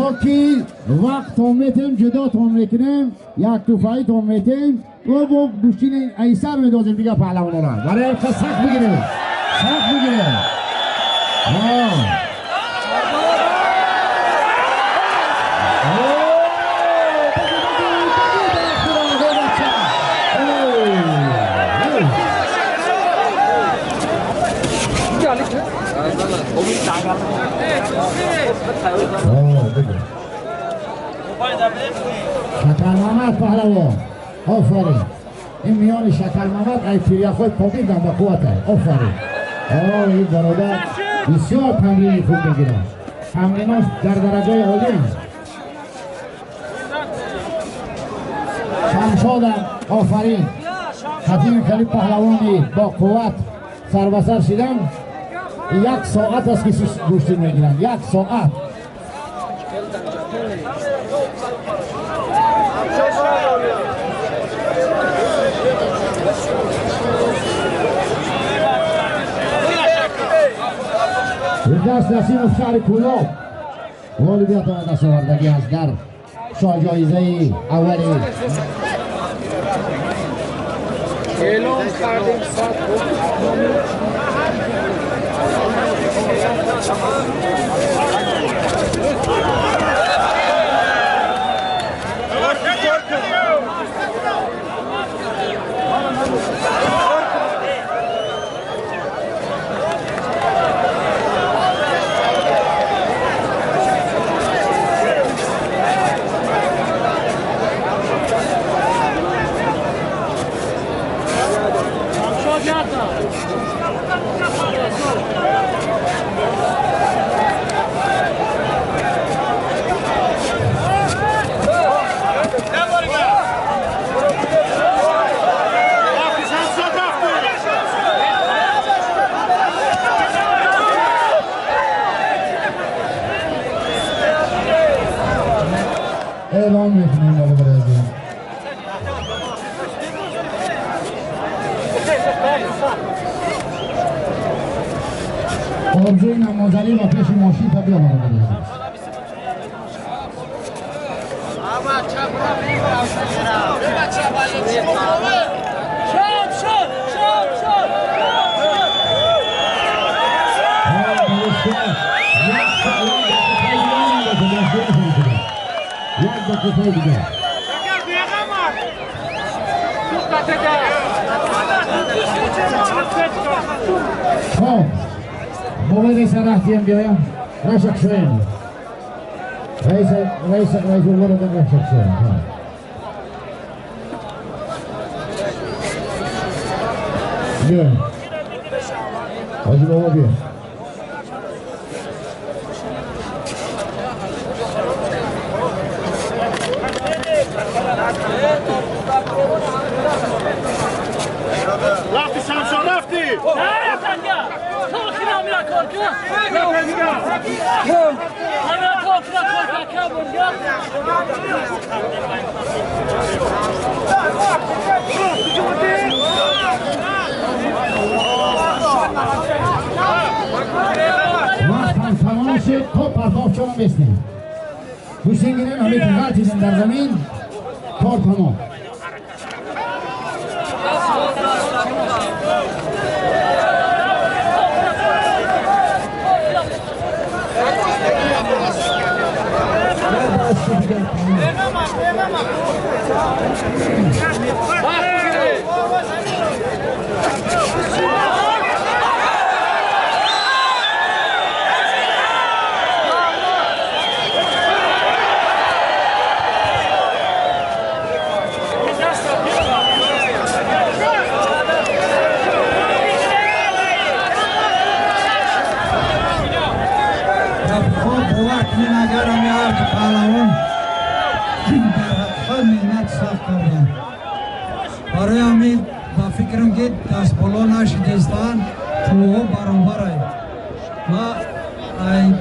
Ёки вақтон метем, ҷудотон мекунем, як туфаитон метем, бо гӯштини айсар медозем дига паҳлавонора. Барои ка сахт бигирем, сахт бигирем. شکرمامد پهلوان، آفرین. این میان شکرمامد ای پیریخوی پامیدن با قوت. آفرین. این برادر بسیار تمرین خوب میگیرن. تمریناش در درجه عالی است. شمشادم آفرین. حتیم خیلی پهلوانی با قوت سر به سر شدن. یک ساعت است که گوشتی میگیرن. یک ساعت. دست نسیم شهر کولاب غالبیت به دست آوردگی است در شاه جایزه اولی. اعلام کردیم ساعت اعلام میکنیم برای عزیز. آبجوی نمازعلی و پیش ماشین تا بیا برای عزیز. یک دقیقه دیگه. خب موبایل سرحتیم بیایم رشک شویم. رئیس رئیس رئیس الوزراء رشک شویم. بیایم حاجی بابا بیا. رفتی شمشان رفتی؟ نه رفتن گه تو خیلی میرا کار کن همه کار کن کار کن برگه وقت هم تمام شد تا پرتاب شما بسنیم گوشین گیریم همه که غلطیدن در زمین کار تمام. برای همین با فکرم که دست بالا نشدستان تو برانبر ما ای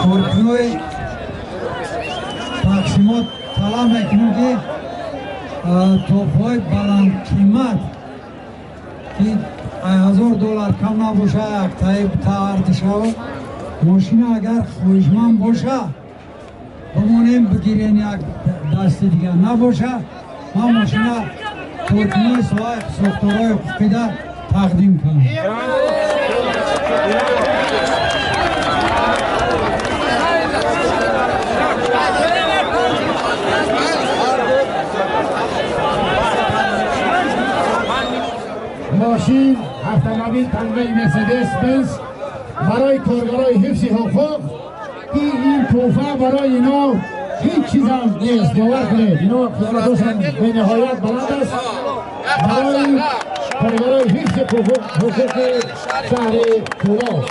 کارکنای تقسیمات طلب میکنیم که توپ‌های بلند قیمت که $1000 کم نباشه یک تایب تا ارتشا ماشین اگر خواهشمند باشه بمانیم بگیرین یک دست دیگه نباشه ما ماشین کارکنای ساختارهای حقوقی ده تقدیم کنم. ماشین اتومبیل تنگه مرسدس بنز برای کارگرای حفظ حقوق این توفه برای اینا هیچ چیز هم نیست. باور کنید اینا قیمتاشون به نهایت بلند است. برای کارگرای حفظ حقوق شهر کولاب.